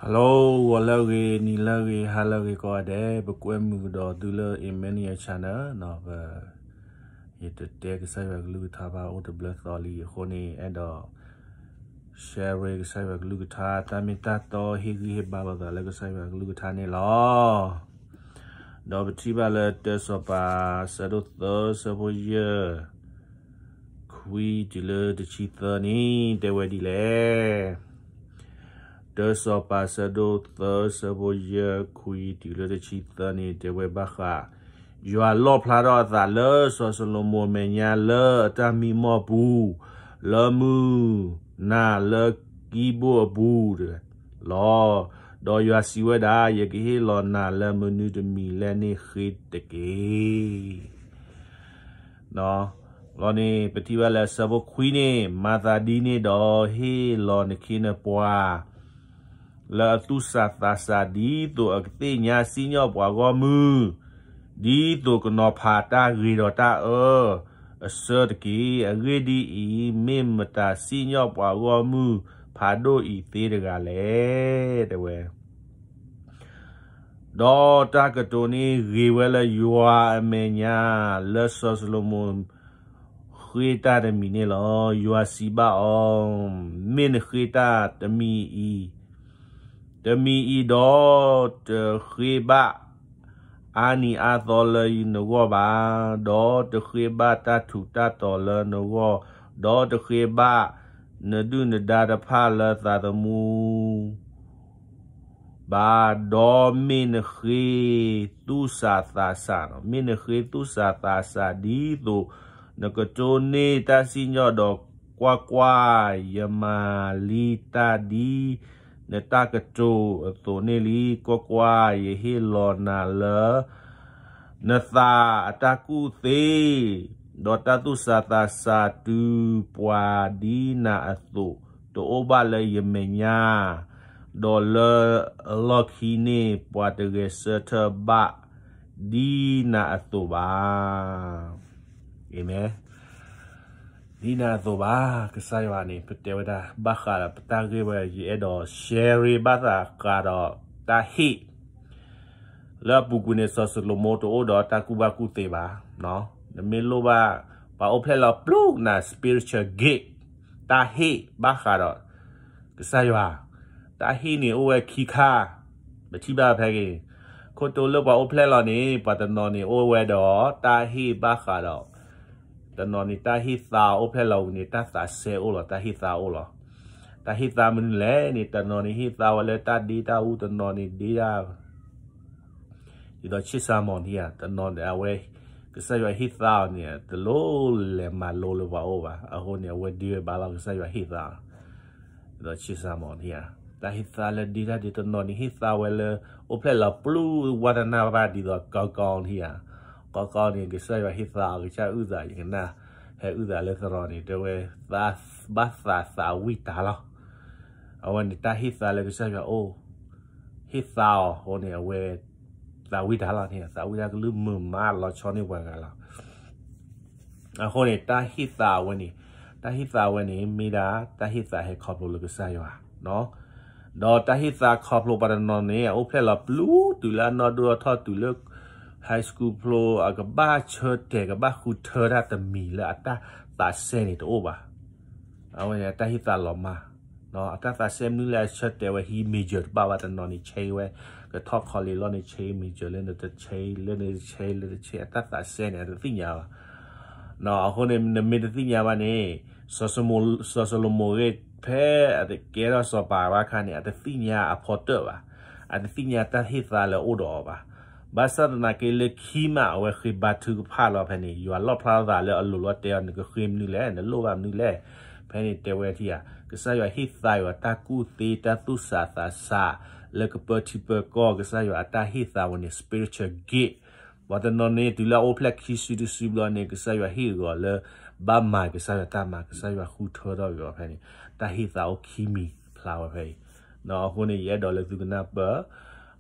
Hello, ဂီၤလၢအဂ့ၤ, နံၤလၢအဂ့ၤ, ဟါလၢအဂ့ၤကိးဂၤဒဲး, ပကွဲမုာ်ကဒီးသုလၢ Emmanuel Channel နီၤ, ပ ယတတဲကစၢ်ယွၤကလုၢ်ကထါဘၣ်အိၣ်တဘျၢသီလံအဃိန့ၣ် အဲၣ်ဒိး share ကစၢ်ယွၤကလုၢ်ကထါ တၢ်မ့ၢ်တၢ်တီဟ့ၣ်ဂံၢ်ဟ့ၣ်ဘါလိာ်သးလၢကစၢ်ယွၤကလုၢ်ကထါန့ၣ်လီၤ. ဒီးပထံၣ်ဘၣ်လၢတၢစီၤပၤ ဆၢဒိၣ်သၢ ဆၢဖိယဲၢ် ခွံတုၤလၢတဆံသၢန့ၣ် တဲဝဲဒ်လဲၣ်. တၢစီၤပၤ ဆၢဒိၣ်သၢ ဆၢဖိယဲၢ် ခွံတုၤလၢတဆံသၢန့ၣ် တဲဝဲဘၣ်ဃး ယွၤလီၣ်ဖျါထီၣ်အသးလၢစီၤၡလိၤမိၣ်အမဲာ်ညါလၢအတၢ်မံမီၢ်ပူၤ လၢမုၢ်နၤလၢကံဘိၣ်အပူၤလီၤ. ဒီးယွၤစံးဝဲဒၣ်, ယကဟ့ၣ်လီၤနၤလၢမနုၤတမံၤလဲၣ်န့ၣ်ဃ့တက့ၢ်. လီၤန့ၣ် ပထံၣ်ဘၣ်လၢဆၢဖိခွံန့ၣ်, မၤသးဒ်န့ၣ်ဒီးဟ့ၣ်လီၤနခ့နပှၤ လၢအသူၣ်ဆးသးဆး ဒ်သိးအကသ့ၣ်ညါစံၣ်ညီၣ်ပှၤဂီၢ်မုၢ်, ဒ်သိးကနီၤဖးတၢ်ဂ့ၤဒီးတၢ်အၢအဆၢတက့ၢ်. အဂ့ၢ်ဒ်အံၤ, မ့ၢ်မတၤစံၣ်ညီၣ်ပှၤဂီၢ်မုၢ်ဖးဒိၣ်အံၤသ့တဂၤလဲၣ်, တဲဝဲ ဒီးတၢ်ကတိၤန့ၣ်ဂ့ၤဝဲလၢယွၤအမဲာ်ညါ လၢစီၤၡလိၤမိၣ်ဃ့တၢ်တမံၤန့ၣ်လီၤ. ယွၤစံးဘၣ်အီၤ, မ့ၢ်နဃ့တၢ်တမံၤအံၤ တမံၤအံၤဒီး တဃ့ဘၣ်အါနံၤအါသီလၢနဂီၢ်ဘၣ်, ဒီးတဃ့ဘၣ်တၢ်ထူးတၢ်တီၤလၢနဂီၢ်, ဒီးတဃ့ဘၣ်နဒုၣ်နဒါတဖၣ်လၢသးသမူ ဘၣ်, ဒီးမ့ၢ်နဃ့သူၣ်ဆးသးဆး, မ့ၢ်နဃ့သူၣ်ဆးသးဆးဒ်သိးနကတိၤန့ၢ်တၢ်စံၣ်ညီၣ်ဒီး, ကွၢ်ကွၢ်, ယမၤလံတၢ်ဒ်နတၢ်ကတိၤအသိးန့ၣ်လံ. ကွၢ်ကွၢ်, ယဟ့ၣ်လီၤနၤလၢ နသးအတၢ်ကူၣ်သ့, ဒီးတၢ်သူၣ်ဆးသးဆးတုၤပှၤဒ်နၤအသိး တအိၣ်ဘၣ်လၢယမဲာ်ညါ, ဒီးလၢအလီၢ်ခံန့ၣ် ပှၤတဂဲၤဆၢထၢၣ်ဘၣ် ဒ်နၤအသိးဘၣ်. အၤမ့ၣ်. ဒ်နၤအသိးဘၣ်, ကစၢ်ယွၤန့ၣ် ပတဲဝဲဒၣ် ဘၣ်ဃးဒီးပတၢ်ဂ့ၢ်ဝဲ ယအဲၣ်ဒိး share ဘၣ်သးဃးဒီးတၢ်ဟ့ၣ် လၢအပူၤကွံာ်န့ၣ် စီၤၡလိၤမိၣ်တအိၣ်ဒီးတၢ်ကူၣ်ဘၣ်ကူၣ်သ့ဘၣ်. နမ့ၢ်လိၣ်ဘၣ် ပှၤအိၣ်ဖျဲၣ်လီၤပျူၢ်နၤ spiritual gift တၢ်ဟ့ၣ်ဘၣ်ဃးဒီး ကစၢ်ယွၤ, တၢ်ဟ့ၣ်န့ၣ်အိၣ်ဝဲခံခါ, ပထံၣ်ဘၣ်ဖဲက့ၤ, ခိၣ်တိလၢပှၤအိၣ်ဖျဲၣ်လီၤန့ၣ် ပှၤတနီၤန့ၣ်အိၣ်ဝဲဒီး တၢ်ဟ့ၣ်ဘၣ်ဃးဒီး တနီၤန့ၣ် တၢ်ဟ့ၣ်သါအိၣ်ဖျဲၣ်လီၤဝံၤန့ၣ် တၢ်သးစဲအိၣ်လီၤ, တၢ်ဟ့ၣ်သါအိၣ်လီၤ. တၢ်ဟ့ၣ်သါမနုၤလဲၣ်န့ၣ် တနီၤန့ၣ်ဟ့ၣ်သါဝဲလၢတၢ်ဒ့တၢ်အူ, တနီၤန့ၣ်ဒ့တၢ် ဒ်သိးဆ့ၣ်စၢ်မီၤန့ၣ်ဧါ, တနီၤန့ၣ်အဝဲ ကစၢ်ယွၤဟ့ၣ်သါအီၤန့ၣ် တလိၣ်လဲၤမၤလိလၢပှၤအိၣ်ဘၣ်. အဃိန့ၣ် အဝဲဒ့ဝဲဘၣ်လီၤ ကစၢ်ယွၤဟ့ၣ်သါအီၤ ဒ်သိးဆ့ၣ်စၢ်မီၤန့ၣ်ဧါ. တၢ်ဟ့ၣ်သါလၢဒ့တၢ်ဒ့ တနီၤန့ၣ်ဟ့ၣ်သါဝဲလၢ အိၣ်ဖျဲၣ်လီၤပျူၢ်ဝါသနာဘၣ် ဒ်သိးကီကီန့ၣ်ဧါ. ကီကီန့ၣ် ကစၢ်ယွၤဟ့ၣ်သါအီၤ ကစၢ်အုၣ်သး ယကနၣ် ဟဲအုၣ်သးလၢသရိာ်န့ၣ် တဲဝဲ ဘၣ်သးသးဝံၣ်တၢ်လီၤ. အဝဲန့ၣ် တၢ်ဟ့ၣ်သါလၢကစၢ်ယွၤအိၣ် ဟ့ၣ်သါအီၤအဃိန့ၣ် အဝဲ သးဝံၣ်တၢ်လီၤန့ၣ် သးဝံၣ်တၢ်ကလုၢ်မုာ်မးလီၤဆီန့ၢ်ပှၤဂၤလီၤ. အဃိန့ၣ် တၢ်ဟ့ၣ်သါအဝဲန့ၣ် တၢ်ဟ့ၣ်သါအဝဲန့ၣ် မ့ၢ်ဒၣ်တၢ်ဟ့ၣ်သါဟဲခီဖျိလၢကစၢ်ယွၤ ဒီးတၢ်ဟ့ၣ်သါခီဖျိပှၤတနီၤန့ၣ် အအိၣ်ဖျဲၣ်လီၤပျူၢ်တုၤလၢအနီၢ်ဒိၣ်ထီၣ်တုၤလၢ high school ဖျိ အကဘၣ်ဆၢတဲာ် ကဘၣ်ဃုထၢတၢ်တမံၤလၢအတၢ်သးစဲန့ၣ်တအိၣ်ဘၣ်. အဝဲန့ၣ် အတၢ်ဟ့ၣ်သါလီၤမၢ် အတၢ်သးစဲမနုၤလဲၣ် အဆၢတဲာ်ဝဲဟံး major တဘၣ်ဘၣ် တနီၤန့ၣ် change ဝဲ ကထီၣ် college လီၤန့ၣ် change major လၢနတ change လၢန change လၢတ change အတၢ်သးစဲန့ၣ် အတသ့ၣ်ညါဘၣ်. အဃိန့ၣ် နမ့ၢ်တသ့ၣ်ညါဘၣ်န့ၣ် စီၤၡလိၤမိၣ်ဂ့ၢ် ဖဲအတကဲထီၣ်စီၤပၤဘၣ်အခါန့ၣ် အတသ့ၣ်ညါအဖီတၢၣ်ဘၣ်, အတသ့ၣ်ညါတၢ်ဟ့ၣ်သါလၢအအိၣ်ဒီးအီၤဘၣ်. ဘၣ်ဆၣ်သနာ်က့လၢခံမး အဝဲဃ့ဘါထုကဖၣ်လီၤဖဲန့ၣ် ယွၤလီၣ်ဖျါထီၣ်သးလၢအလိၤလီၤတဲအီၤ နကဃ့မနုၤလဲၣ် နလိၣ်ဘၣ်မနုၤလဲၣ်. ဖဲန့ၣ်တဲဝဲထံဧါ ကစၢ်ယွၤဟ့ၣ်သါယွၤတၢ်ကူၣ်သ့ တၢ်သူၣ်ဆးသးဆး လၢကပၢထံပၢကီၢ် ကစၢ်ယွၤအတၢ်ဟ့ၣ်သါဝဲန့ၣ် spiritual gift ပှၤတနီၤန့ၣ် တုၤလၢအအိၣ်ဖျဲၣ်ခံစုတစုဘျီန့ၣ် ကစၢ်ယွၤဟ့ၣ်အဂီၤလၢ ဘၣ်မၤကစၢ်ယွၤတၢ်မၤ ကစၢ်ယွၤဃုထၢထီၣ်က့ၤအီၤဖဲန့ၣ် တၢ်ဟ့ၣ်သါအိၣ်ခံမံၤဖျါဝဲဖဲအံၤ. အဃိန့ၣ် ယအဲၣ်ဒိးလၢသုကနၢ်ပၢၢ်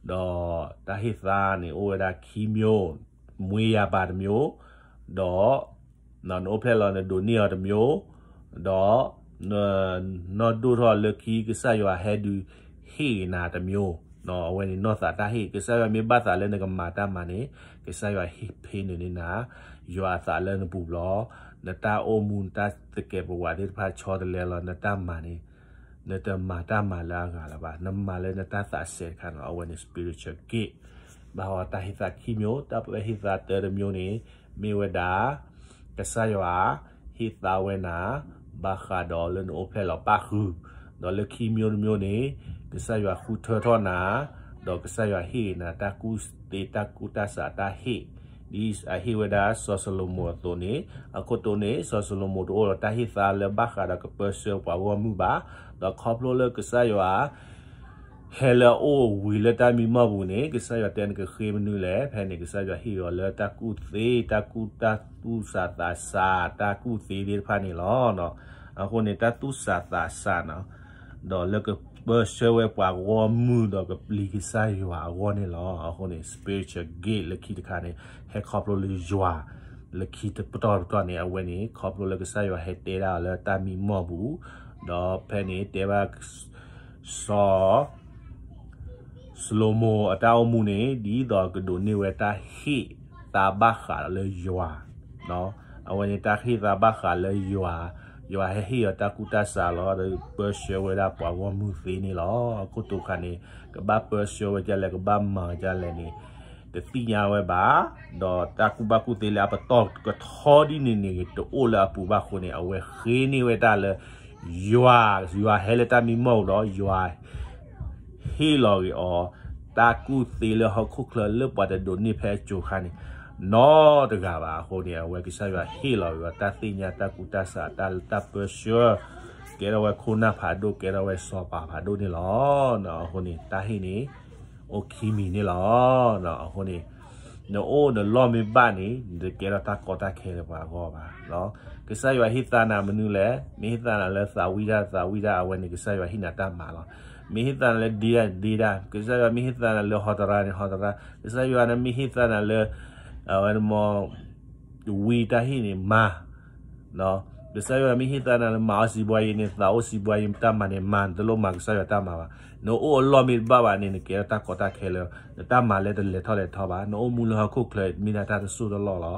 ဒီးတၢ်ဟ့ၣ်သါန့ၣ် အိၣ်ဝဲဒၣ်ခံမျိုး, မွေးရာပါတစ်မျိုး, ဒီး နအိၣ်ဖျဲၣ်လီၤနဒိးန့ၢ်အီၤတစ်မျိုး, ဒီး နီၢ်ဒိၣ်ထီၣ်လၢခံကစၢ်ယွၤဟဲဒုး ဟ့ၣ်နၤတမျိုး, အဝဲန့ၣ်နီၢ်သးတၢ်ဟ့ၣ်, ကစၢ်ယွၤမ့ၢ်ဘၣ်သးလၢနကမၤတၢ်မၤန့ၣ်, ကစၢ်ယွၤဟ့ၣ်ဖဲနုာ်န့ၢ်နၤ, ယွၤအသးလၢနပူၤဘျီ, နတၢ်အိၣ်မူနတၢ်သကဲးပဝးသ့ၣ်တဖၣ်ဆီတလဲလီၤ, နတၢ်မၤန့ၣ်, နတမၤတၢ်မၤလၢအဂၤလၢၤဘၣ်, နမၤလၢနတၢ်သးစဲတခါန့ၣ်လီၤ, အဝဲန့ၣ် spiritual gift, ဘၣ်ဃးတၢ်ဟ့ၣ်သးခံမျိုး, တၢ်ဟ့ၣ်သးတၢတမျိုးန့ၣ်, မ့ၢ်ဝဲဒၣ် ကစၢ်ယွၤဟ့ၣ်သါဝဲနၤ, ဘၣ်ဃးဒီးလၢနအိၣ်ဖျဲၣ်လီၤပၣ်ဃုာ်, ဒီးလၢခံမျိုးတမျိုးန့ၣ်, ကစၢ်ယွၤဃုထၢထီၣ်နၤ, ဒီးကစၢ်ယွၤဟ့ၣ်နၤတၢ်ကူၣ်သ့တၢ်ကူၣ်တၢ်ဆးတၢ်ဟ့ၣ်, ဒ်အဟ့ၣ်ဝဲဒၣ်စီၤၡလိၤမိၤအသိးန့ၣ်, အခိၣ်တိန့ၣ် စီၤၡလိၤမိၤတအိၣ်ဒီးတၢ်ဟ့ၣ်သါလၢဘၣ်ဃးဒီးကပၢဆှၢပှၤဂီၢ်မုၢ်ဘၣ်, ဒီးခီဖျိလၢကစၢ်ယွၤ ဟဲလၢအအိၣ်ဝံၤလၢတၢ်မံမီၢ်ပူၤန့ၣ်, ကစၢ်ယွၤတဲနကဃ့မနုၤလဲၣ်, ဖဲန့ၣ်ကစၢ်ယွၤဟ့ၣ်အီၤလၢတၢ်ကူၣ်သ့, တၢ်ကူၣ်တၢ်သူၣ်စၢ်သးစၢ်, တၢ်ကူၣ်သ့သ့ၣ်တဖၣ်န့ၣ်လီၤ. အဃိန့ၣ် တၢ်သူၣ်စၢ်သးစၢ်န့ၣ်, ဒီးလၢကပၢဆှၢဝဲပှၤဂီၢ်မုၢ်ဒီးကပျံၤကစၢ်ယွၤအဂီၢ်န့ၣ်လီၤ. အဃိန့ၣ် spiritual gift လၢခံတခါန့ၣ်, ဟဲခီဖျိလၢယွၤ, လၢခံတပတီၢ်တပတီၢ်န့ၣ်, အဝဲန့ၣ် ခီဖျိလၢကစၢ်ယွၤဟဲတဲဒၣ်အီၤလၢတၢ်မံမီၢ်ပူၤ, ဒီးဖဲန့ၣ်တဲဘၣ် စီၤ ၡလိၤမိၤအတၢ်အိၣ်မူန့ၣ်, ဒ်သိးကဒိးန့ၢ်ဝဲတၢ်ဟ့ၣ်သါဘၣ်ဃးလၢယွၤ, အဝဲန့ၣ်တၢ်ဟ့ၣ်သါဘၣ်ဃးလၢယွၤ, ယွၤဟဲဟ့ၣ်အီၤတၢ်ကူၣ်တၢ်ဆးလီၤ, ဒီးပၢဆှၢဝဲဒၣ်ပှၤဂီၢ်မုၢ်သ့န့ၣ်လီၤ. အခိၣ်တိခါန့ၣ်, ကဘၣ်ပၢဆှၢဝဲဒ်လဲၣ်, ကဘၣ်မၤဒ်လဲၣ်န့ၣ်, တသ့ၣ်ညါဝဲဘၣ်, ဒီးတၢ်ကူၣ်ဘၣ်ကူၣ်သ့လၢအပတီၢ်ကထီဒ်န့ၣ်န့ၣ် တအိၣ်လၢအပူၤဘၣ်အဃိန့ၣ်, အဝဲဃ့န့ၢ်ဝဲဒၣ်လၢ ယွၤ, ယွၤဟဲလၢတၢ်မံမီၢ်ပူၤဒီး ယွၤဟ့ၣ်လီၤက့ၤအီၤ တၢ်ကူၣ်သ့လၢဟီၣ်ခိၣ်ချၢလၢပှၤတဒိးန့ၢ်ဖဲအစိၤခါန့ၣ် နီတဂၤဘၣ်အဃိန့ၣ်, အဝဲကစၢ်ယွၤဟ့ၣ်လီၤက့ၤအီၤတၢ်သ့ၣ်ညါတၢ်ကူၣ်တၢ်ဆး တၢ်လၢတၢ်ပၢဆှၢ, ကဲထီၣ်ဝဲခိၣ်နၢ်ဖးဒိၣ် ကဲထီၣ်ဝဲစီၤပၤဖးဒိၣ်န့ၣ်လီၤ. အဃိန့ၣ် တၢ်ဟ့ၣ်န့ၣ် အိၣ်ခံမံၤန့ၣ်လီၤ. အဃိန့ၣ် နအိၣ်နလီၢ်မ့ၢ်ဘၣ်န့ၣ် နတကဲထီၣ်တၢ်ကီတၢ်ခဲလၢပှၤအဂီၢ်ဘၣ်. ကစၢ်ယွၤဟ့ၣ်သါနၤမနုၤလဲၣ်, မ့ၢ်ဟ့ၣ်သါနၤလၢသးဝံၣ်တၢ် သးဝံၣ်တၢ် အဝဲန့ၣ် ကစၢ်ယွၤဟ့ၣ်နၤတၢ်မၤလီၤ. မ့ၢ်ဟ့ၣ်သါနၤလၢဒ့တၢ် ဒ့တၢ်, ကစၢ်ယွၤမ့ၢ်ဟ့ၣ်သါနၤလၢဟီတရါန့ၣ် ဟီတရါ, ကစၢ်ယွၤမ့ၢ်ဟ့ၣ်သါနၤလၢ အဝဲမ့ၢ် ဝံတၢ်ဟ့ၣ်န့ၣ်မၤ ကစၢ်ယွၤမ့ၢ်ဟ့ၣ်သါနၤလၢမၤအီၣ်စံးဘှါယ့န့ၣ် သးအိၣ်စံးဘှါယ့တၢ်မၤန့ၣ်မၤ, နတလိၣ်မၤကစၢ်ယွၤတၢ်မၤဘၣ်. နအိၣ်အလီၢ်မ့ၢ်တဘၣ်ဘၣ်န့ၣ် နကဲထီၣ်တၢ်ကီတၢ်ခဲလၢ နတၢ်မၤလၢတလဲၤထီၣ်လဲၤထီဘၣ်. နအိၣ်မူလၢဟီၣ်ခိၣ်ချၢ မ့ၢ်ဒၣ်တၢ်တစိၢ်တလီၢ်လီၤ.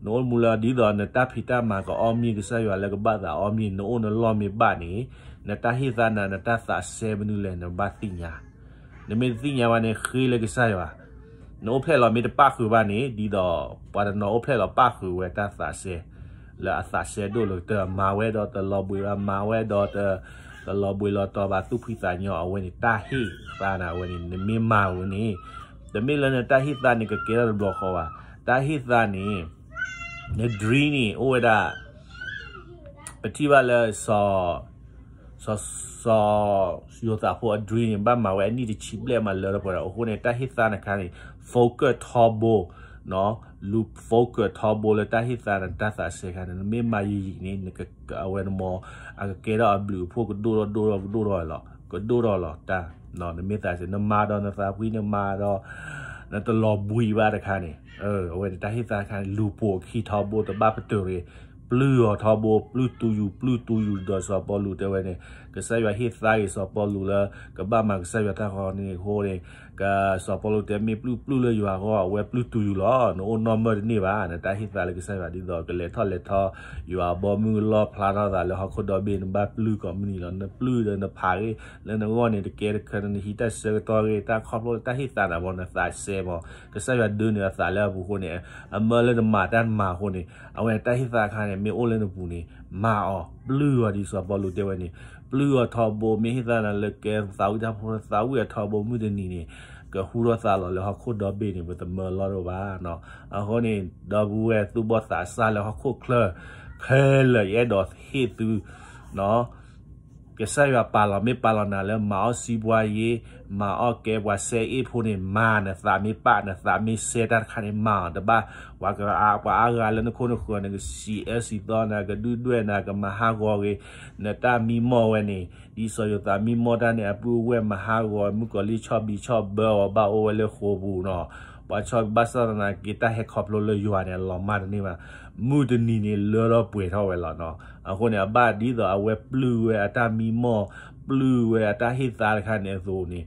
နအိၣ်မူလၢဒ်သိးနတၢ်ဖံးတၢ်မၤကအီၣ်မံၤ ကစၢ်ယွၤလၢကဘၣ်သးအီၣ်မံၤ နအိၣ်နလီၢ်မ့ၢ်ဘၣ်န့ၣ်, နတၢ်ဟ့ၣ်သါနၤ နတၢ်သးစဲမနုၤလဲၣ် နဘၣ်သ့ၣ်ညါ. နမ့ၢ်တသ့ၣ်ညါဘၣ်န့ၣ် ဃ့လၢကစၢ်ယွၤ နအိၣ်ဖျဲၣ်လီၤမ့ၢ်တပၣ်ဃုာ်ဘၣ်န့ၣ် ဒ်သိးပှၤတနီၤအိၣ်ဖျဲၣ်လီၤပၣ်ဃုာ်ဝဲတၢ်သးစဲ လၢအသးစဲဒိၣ်လၢကတၢၢ် မၤဝဲဒီးတလီၤဘှံးဘၣ် မၤဝဲဒီးတ တလီၤဘှံးလီၤတီၤဘၣ်သူၣ်ဖှံသးညီ အဝဲန့ၣ် တၢ်ဟ့ၣ်သါနၤအဝဲန့ၣ် နမ့ၢ်မၤဝဲန့ၣ် တမ့ၢ်လၢနတၢ်ဟ့ၣ်သါန့ၣ် ကကဲထီၣ်တဘျီဃီဘၣ်. တၢ်ဟ့ၣ်သါန့ၣ် န dream န့ၣ် အိၣ်ဝဲဒၣ် ပထံၣ်ဘၣ်လၢ စီၤ စီၤ စီၤယိၤသးဖိအ dream န့ၣ် ဘၣ်မၤဝဲအနံၣ်တဆံဘျဲၣ်မးလၢထီၣ်ပှဲၤဒီး အဃိန့ၣ် တၢ်ဟ့ၣ်သါနၤခါန့ၣ် focus ထီဘိ, လူ focus ထီဘိလၢတၢ်ဟ့ၣ်သါနၤ တၢ်သးစဲခါန့ၣ် နမ့ၢ်မၤယံာ်ယံာ်န့ၣ် အဝဲန့ၣ်မ့ၢ် အကကဲထီၣ်အဘျုးအဖှိၣ်ကဒိၣ်ထီၣ်ဒိၣ်ထီၣ်ကဒိၣ်ထီၣ်လီၤ. ကဒိၣ်ထီၣ်လီၤတၢ်, နမ့ၢ်သးစဲ နမၤဒီးနသးဖှံ နမၤဒီး နတလီၤဘှံးဘၣ်တခါန့ၣ်, အဝဲန့ၣ်တၢ်ဟ့ၣ်သါတခါန့ၣ် လူၤပိာ်အခံထီဘိ တဘၣ်ပတုာ်ရ့ၣ်, ပျုၢ်အီၤထီဘိ ပျုၢ်တူယူၤ ပျုၢ်တူယူၤ ဒီးစီၤပီလူးတဲဝဲန့ၣ် ကစၢ်ယွၤဟ့ၣ်သါက့ၤစီၤပီလူးလၢ ကဘၣ်မၤကစၢ်ယွၤတၢ်ဃီန့ၣ်အဃိန့ၣ် ကစီၤပီလူးတဲမ့ၢ်ပျုၢ်ပျုၢ်လၢယွၤအဂီၢ် အဝဲပျုၢ်တူယူၤလီၤ. နအိၣ်နီၢ်မၢၢ်တန့ၢ်ဘၣ် နတၢ်ဟ့ၣ်သါလၢကစၢ်ယွၤဒ်သိး ကလဲၤထီၣ်လဲၤထီ ယွၤအဘီမုၢ်လီၣ်ဖျါထီၣ်သးလၢဟီၣ်ခိၣ်ဒီဘ့ၣ် နဘၣ်ပျုၢ်ကိးမုၢ်နံၤလီၤ. နပျုၢ်ဒီးနဖးဂ့ၤ လၢနဂီၢ်န့ၣ် တကဲတခါ နဟံးတၢ်ဆၢကတီၢ်ဂ့ၤ တၢ်ခီဖျိလၢတၢ်ဟ့ၣ်သါနၤဘၣ် နသးစဲမး ကစၢ်ယွၤဒၢနုာ်အသးလၢအပူၤအဃိန့ၣ် အမၢလၢနမၤတၢ်မၤအဃိန့ၣ် အဝဲတၢ်ဟ့ၣ်သါခါန့ၣ် မ့ၢ်အိၣ်လၢနပူၤန့ၣ် မၤအီၤ ပျုၢ်အီၤဒ်စီၤပီလူးတဲဝဲန့ၣ် ပျုၢ်အီၤထီဘိ မ့ၢ်ဟ့ၣ်သါနၤလၢကဲသးဝံၣ်တၢ်ဖိ သးဝံၣ်အီၤထီဘိ မုၢ်တနံၤန့ၣ် ကဟူထီၣ်သးလီၤလၢဟီၣ်ခိၣ်ဒီဘ့ၣ်န့ၣ် ပတမၢလီၢ်တအိၣ်ဘၣ်. အဃိန့ၣ် ဒီပုၢ်ဝဲၢ်သူၣ်ဘီၣ်သးစၢ်လၢဟီၣ်ခိၣ်ချၢ ခဲလၢာ်ယအဲၣ်ဒိးဟ့ၣ်သု ကစၢ်ယွၤပာ်လီၤမ့ၢ်ပာ်လီၤနၤလၢမၤအီၣ်စံးဘှါယ့ မၤအီၣ်ကဲပှၤစဲအ့ၣ်ဖိန့ၣ် မၤ နသးမ့ၢ်ပာ် နသးမ့ၢ်စဲတၢ်တခါန့ၣ် မၤအီၤတဘၣ် ပှၤကအါ ပှၤအါဂၤလၢနခိၣ်နဃၢၤ နကစံးအၢစံးသီ နကဒုၣ်ဒွဲၣ် နကမၤဟးဂီၤဂ့ၤ နတၢ်မံမီၢ်ဝဲန့ၣ် ဒ်စီၤယိၤသးမံမီၢ်တၢ်န့ၣ် အပုၢ်အဝဲၢ်မၤဟးဂီၤ မုၣ်ကီၤလံၢ်ဆီၣ်ဘံဆီၣ်ဘၢအီၤ ဘၣ်အိၣ်ဝဲလၢဃိာ်ပူၤနီၤ ပှၤဆီၣ်ဘံဘၣ်ဆၣ်သနာ်က့ တၢ်ဟဲခီဖျိလၢယွၤန့ၣ် အလီၤမၢ်တန့ၢ်ဘၣ် မုၢ်တနံၤန့ၣ် လၢထီၣ်ပှဲၤထီၣ်ဝဲလီၤနီၤ အဃိန့ၣ် အဘၣ်ဒ်သိးအဝဲပျုၢ်ဝဲအတၢ်မံမီၢ် ပျုၢ်ဝဲအတၢ်ဟ့ၣ်သါတခါန့ၣ်အသိးန့ၣ်,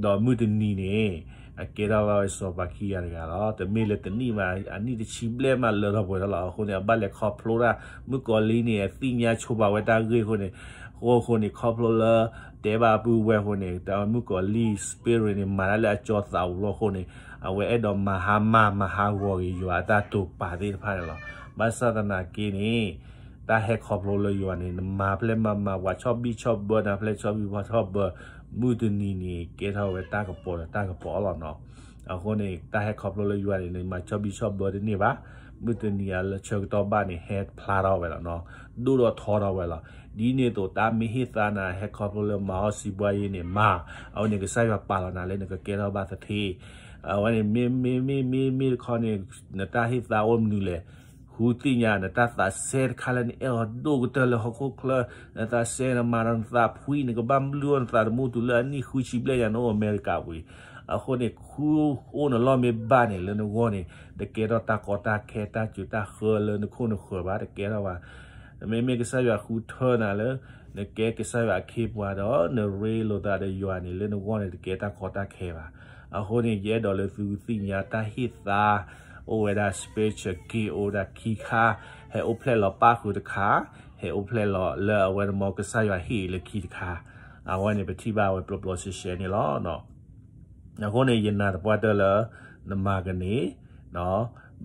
ဒီးမုၢ်တနံၤန့ၣ် အကဲထီၣ်ဘၣ်ဝဲစီၤပၤခံဂၤတဂၤလီၤ. တမ့ၢ်လၢတနံၣ်မး အနံၣ်တဆံဘျဲၣ်မးလၢထီၣ်ပှဲၤထီၣ်လီၤ. အဃိန့ၣ် အဘၣ်လဲၤခီဖျိတၢ် မုၣ်ကီၤလံၢ်န့ၣ် အသ့ၣ်ညါဆိပာ်ဝဲတၢ်ဂ့ၢ်အဃိန့ၣ်, အဃိန့ၣ် ခီဖျိလၢ တဲဘၣ်ပုၢ်ဝဲၢ်အဃိန့ၣ် တၢ်မုၣ်ကီၤလံၢ် spirit န့ၣ် မၤတၢ်လၢအကၠီသးပူၤလီၤအဃိန့ၣ်, အဝဲအဲၣ်ဒိးမၤဟါမၢ်မၤဟးဂီၤက့ၤယွၤအတၢ်တိာ်ပာ်သ့ၣ်တဖၣ်န့ၣ်လီၤ. ဘၣ်ဆၣ်သနာ်က့န့ၣ် တၢ်ဟဲခီဖျိလၢယွၤန့ၣ် နမၤဖျဲၣ်မၤမၤ ပှၤဆီၣ်ဘံၣ်ဆီၣ်ဘၢနၤဖျဲၣ်ဆီၣ်ဘံၣ်ဆီၣ်ဘၢ, မုၢ်တနံၤန့ၣ် ကဲထီၣ်ဝဲတၢ်ကပီၤဒီးတၢ်ကပီၤလီၤနီၤ. အဃိန့ၣ် တၢ်ဟဲခီဖျိလၢယွၤန့ၣ် နမၤဆီၣ်ဘံၣ်ဆီၣ်ဘၢတန့ၢ်ဘၣ်, မုၢ်တနံၤအလၢဆၢကတီၢ်ဘၣ်န့ၣ် ဟဲဖျါထီၣ်ဝဲလီၤနီၤ, ဒိၣ်ထီၣ်ထီထီၣ်ဝဲလီၤ. ဒ်န့ၣ်အသိး တၢ်မ့ၢ်ဟ့ၣ်သါနၤ ဟဲခီဖျိလၢမၤအီၣ်စံးဘှါယ့န့ၣ် မၤ, အဝဲန့ၣ် ကစၢ်ယွၤပာ်လီၤနၤလၢနကကဲထီၣ်ဘၣ်သထ့, အဝဲန့ၣ် မ့မ့မ့မ့မ့တခီန့ၣ် နတၢ်ဟ့ၣ်သါအိၣ်မနုၤလဲၣ်, ဃုသ့ၣ်ညါ နတၢ်သးစဲတခါလၢနအဲၣ်အီၤဒိၣ်ကတၢၢ်လၢဟီၣ်ခိၣ်ချၢ, နသးစဲနမၤဒီးနသးဖှံ နကဘၣ်ဘျုးအီၣ်နသးတမူတူၤလၢအနံၣ်ဃုဆံဘျဲၣ်ညါနအိၣ်အမဲရကၤဝံၤ, အဃိန့ၣ် ဃုအိၣ်နလီၢ်မ့ၢ်ဘၣ်န့ၣ် လၢနဂီၢ်န့ၣ် တကဲထီၣ်တၢ်ကီတၢ်ခဲ တၢ်စူၤတၢ်ဃၢလၢနခိၣ်နဃၢၤဘၣ် တကဲထီၣ်ဘၣ်. မ့မ့ၢ်ကစၢ်ယွၤဃုထၢနၤလၢ နကဲကစၢ်ယွၤအခ့အပှၤဒီး နရ့လိာ်သးဒီးယွၤန့ၣ် လၢနဂီၢ်န့ၣ် တကဲတၢ်ကီတၢ်ခဲဘၣ်. အဃိန့ၣ် ယအဲၣ်ဒိးလၢသုသ့ၣ်ညါတၢ်ဟ့ၣ်သါ အိၣ်ဝဲဒၣ် spiritual gift အိၣ်ဝဲဒၣ်ခံခါ, ဟဲအိၣ်ဖျဲၣ်လီၤပၣ်ဃုာ်တခါ, ဟဲအိၣ်ဖျဲၣ်လီၤလၢအဝဲန့ၣ်မ်ကစၢ်ယွၤဟ့ၣ်လၢခံတခါ, အဝဲန့ၣ် ပထံၣ်ဘၣ်ဝဲပျီပျီရှဲရှဲန့ၣ်လီၤ. အဃိန့ၣ် ယနာ်သပှၢ်တၢၢ်လၢ နမၤကန့ၢ်,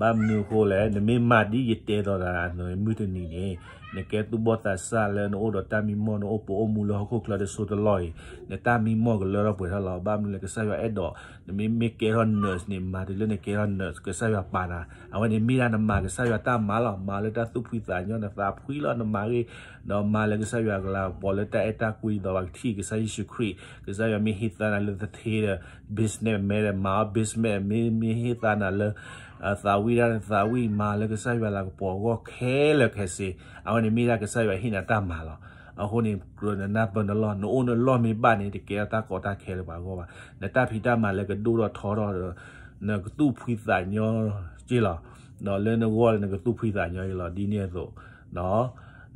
ဘၣ်မနုၤအဃိလဲၣ်, နမ့ၢ်မၤဒ်ယတဲသိးနၤ မုၢ်တနံၤန့ၣ် နကဲသူၣ်ဘီၣ်သးစၢ်လၢနအိၣ်ဒီးတၢ်မံမီၢ် နအိၣ်ပိာ်အိၣ်မူလၢဟီၣ်ခိၣ်ချၢတစိၢ်တလီၢ်အံၤ, နတၢ်မံမီၢ်ကလၢထီၣ်ပှဲၤထီၣ်လီၤ. ဘၣ်မနုၤလဲၣ် ကစၢ်ယွၤအဲၣ်ဒိး နမ့မ့ၢ်ကဲထီၣ် nurse န့ၣ် မၤတုၤလၢနကဲထီၣ် nurse ကစၢ်ယွၤပာ်နၤ, အဝဲန့ၣ်မ့ၢ်ဒၣ်နမၤကစၢ်ယွၤတၢ်မၤလီၤ. မၤလၢတၢ်သူၣ်ဖှံသးညီ နသးဖှံလီၤ နမၤဂ့ၤ, ဒီးမၤလၢကစၢ်ယွၤကလၤကပီၤလၢတၢ်အဲၣ်တၢ်ကွံဒီးပှၤကထံၣ်ကစၢ်ယ့ၣ်ၡူးခရံာ်, ကစၢ်ယွၤမ့ၢ်ဟ့ၣ်သါနၤလၢသထ့ဒီး business မဲဒီး မၤအီၤ business မ့ၢ် မ့ၢ်ဟ့ၣ်သါနၤလၢ သးဝံၣ်ဒၣ်နသးဝံၣ် မၤလၢကစၢ်ယွၤလၤကပီၤအဂီၢ်ခဲလၢာ်ခဲဆ့, အဝဲန့ၣ်မ့ၢ်ဒၣ်ကစၢ်ယွၤဟ့ၣ်နၤတၢ်မၤလီၤ. အဃိန့ၣ် ကြၢးနနၢ်ပၢၢ်နလီၢ် နအိၣ်နလီၢ်မ့ၢ်ဘၣ်န့ၣ် တကဲထီၣ်တၢ်ကီတၢ်ခဲလၢပှၤဂီၢ်ဘၣ်. နတၢ်ဖံးတၢ်မၤလၢကဒိၣ်ထီၣ်ထီထီၣ်ဒီး နကသူၣ်ဖှံသးညီက့လီၤ. ဒီးလၢနဂီၢ်လၢနကသူၣ်ဖှံသးညီက့လီၤ. ဒ်န့ၣ်အသိး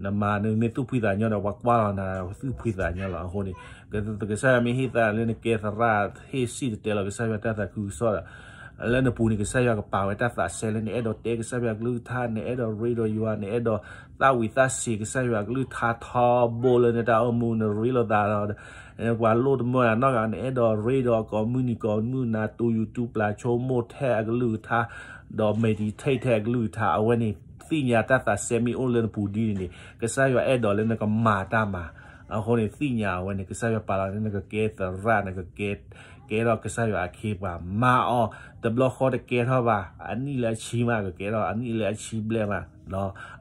နမၤနမ့ၢ်သူၣ်ဖှံသးညီဒီး ပှၤကွၢ်လီၤနၤ သူၣ်ဖှံသးညီလီၤ. အဃိန့ၣ် ကစၢ်ယွၤမ့ၢ်ဟ့ၣ်သါလၢနကဲသရၣ် ဟ့ၣ်စံၣ်တဲၤတဲလီၤ ကစၢ်ယွၤတၢ်သးခုကစီၣ်ဒီး လၢနပူၤန့ၣ် ကစၢ်ယွၤကပာ်ဝဲတၢ်သးစဲလၢနအဲၣ်ဒိးတဲကစၢ်ယွၤကလုၢ်ကထါ, နအဲၣ်ဒိးရ့ဒီးယွၤ, နအဲၣ်ဒိးသးဝံၣ်သးစ့ၤကစၢ်ယွၤကလုၢ်ကထါထီဘိလၢနတၢ်အိၣ်မူ, နရ့လိာ်သးဒီး ပှၤလိၣ်တမၢနၤနီတဂၤ, နအဲၣ်ဒိးရ့ဒီးကိးမုၢ်နံၤကိးမုၢ်နၤ တူၢ်ယူၤတူၢ်ပျၢ်ဆိကမိၣ်ထဲအကလုၢ်ကထါ, ဒီး meditate ထဲအကလုၢ်ကထါ, အဝဲန့ၣ် သ့ၣ်ညါတၢ်သးစဲမ့ၢ်အိၣ်လၢနပူၤဒ်န့ၣ်န့ၣ် ကစၢ်ယွၤအဲၣ်ဒိးလၢနကမၤတၢ်မၤ. အဃိန့ၣ် သ့ၣ်ညါအဝဲန့ၣ် ကစၢ်ယွၤပာ်လီၤန့ၣ် နကကဲသရၣ် နကကဲ ကဲထီၣ်ကစၢ်ယွၤအခ့အပှၤ မၤအီၤ, တဘျီဃီတကဲထီၣ်ဘၣ်, အနံၣ်လၢအဆံမး ကကဲထီၣ် အနံၣ်လၢအဆံဘျဲၣ်မး.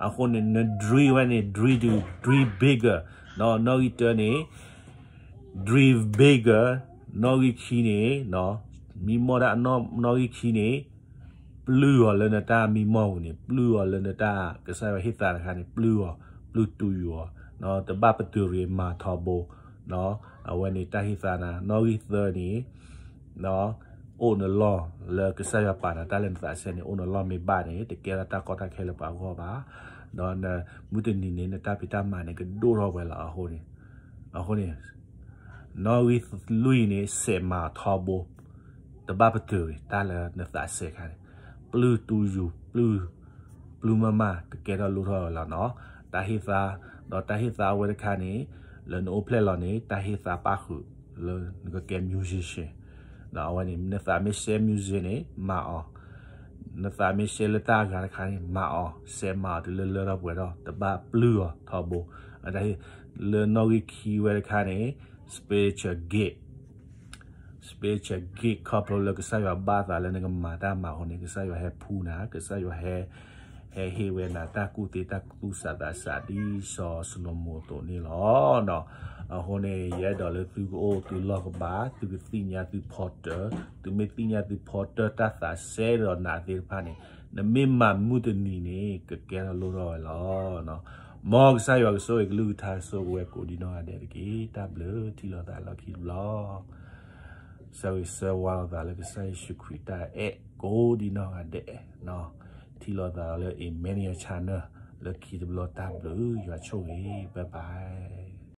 အဃိန့ၣ် န dream ဝဲန့ၣ် dream ဒုး dream bigger, နီၣ်ဂံၢ်တၢန့ၣ် dream bigger, နီၣ်ဂံၢ်ခံန့ၣ် မံမီၢ်တၢ်နီၣ်ဂံၢ်ခံန့ၣ် ပျုၢ်အီၤလၢနတၢ်မံမီၢ်ပူၤန့ၣ် ပျုၢ်အီၤလၢနတၢ်ကစၢ်ယွၤဟ့ၣ်သါတခါန့ၣ် ပျုၢ်အီၤ, ပျုၢ်တူၢ်ယူၤအီၤ, တဘၣ်ပတုာ်ရ့ၤမၤထီဘိ, အဝဲန့ၣ်တၢ်ဟ့ၣ်သါနၤ. နီၣ်ဂံၢ်သၢန့ၣ် အိၣ်နလီၢ်လၢကစၢ်ယွၤပာ်နၤတၢ်လၢနသးစဲန့ၣ် အိၣ်နလီၢ်မ့ၢ်ဘၣ်န့ၣ် တကဲထီၣ်တၢ်ကီတၢ်ခဲလၢပှၤဂီၢ်ဘၣ်. ဒီးမုၢ်တနံၤန့ၣ် နတၢ်ဖံးတၢ်မၤန့ၣ် ကဒိၣ်ထီၣ်ဝဲလီၤ. အဃိန့ၣ် အဃိန့ၣ် နီၣ်ဂံၢ်လွံၢ်န့ၣ် စဲးမၤထီဘိ, တဘၣ်ပတုာ်ရ့ၤ တၢ်လၢနသးစဲခါန့ၣ် ပျုၢ်တူၢ်ယူၤ ပျုၢ် ပျုၢ်မးမး ကကဲထီၣ်လိၣ်ထီၣ်ဝဲလီၤနီၤ. တၢ်ဟ့ၣ်သါ ဒီးတၢ်ဟ့ၣ်သါဝဲတခါန့ၣ် လၢနအိၣ်ဖျဲၣ်လီၤန့ၣ် တၢ်ဟ့ၣ်သါပၣ်ဃုာ် လၢနကကဲ musician ဒီးအဝဲန့ၣ် နသးမ့ၢ်စဲ music န့ၣ် မၤအီၤ, နသးမ့ၢ်စဲလၢတၢ်အဂၤတခါန့ၣ် မၤအီၤ, စဲးမၤအီၤတုၤလၢလၢထီၣ်ပှဲၤထီၣ် တဘၣ်ပျုၢ်အီၤထီဘိ. လၢနီၣ်ဂံၢ်ခံဝဲတခါန့ၣ် spiritual gift, spiritual gift ခီဖျိလၢကစၢ်ယွၤဘၣ်သးလၢနကမၤတၢ်မၤအဃိန့ၣ် ကစၢ်ယွၤဟဲဖှူနၤ, ကစၢ်ယွၤဟဲ ဟဲဟ့ၣ်ဝဲနၤတၢ်ကူၣ်သ့တၢ်သူၣ်စၢ်သးစၢ် ဒ်စီၤၡလိၤမိၤအသိးန့ၣ်လီၤ. အဃိန့ၣ် ယအဲၣ်ဒိးလၢသုကအိၣ်သုလီၢ်ကဘၣ်, သုကသ့ၣ်ညါသုဖီတၢၢ်, သုမ့ၢ်သ့ၣ်ညါသုဖီတၢၢ်တၢ်သးစဲဒီးနၤသ့ၣ်တဖၣ်န့ၣ် နမ့ၢ်မၤမုၢ်တနံၤန့ၣ် ကကဲထီၣ်လိၣ်ထီၣ်ဝဲလီၤ. မ်ကစၢ်ယွၤကဆိၣ်ဂ့ၤကလုၢ်ကထါ ကဆိၣ်ဂ့ၤဝဲကိးဒံနီၢ်ဂၤဒဲးတက့ၢ်. တၢ်ဘျုး ထံၣ်လိာ်သးလီၢ်ခံတဘျီ ဆၢဂ့ၤဆၢဝါလိာ်သးလၢကစၢ်ယ့ၣ်ၡူးခရံာ်တၢ်အဲၣ်ကိးဒံနီၢ်ဂၤဒဲး, ထံၣ်လိာ်သးလၢ Emmanuel Channel လၢခံတဘျီ တၢ်ဘျုး ယွၤဆိၣ်ဂ့ၤ bye bye.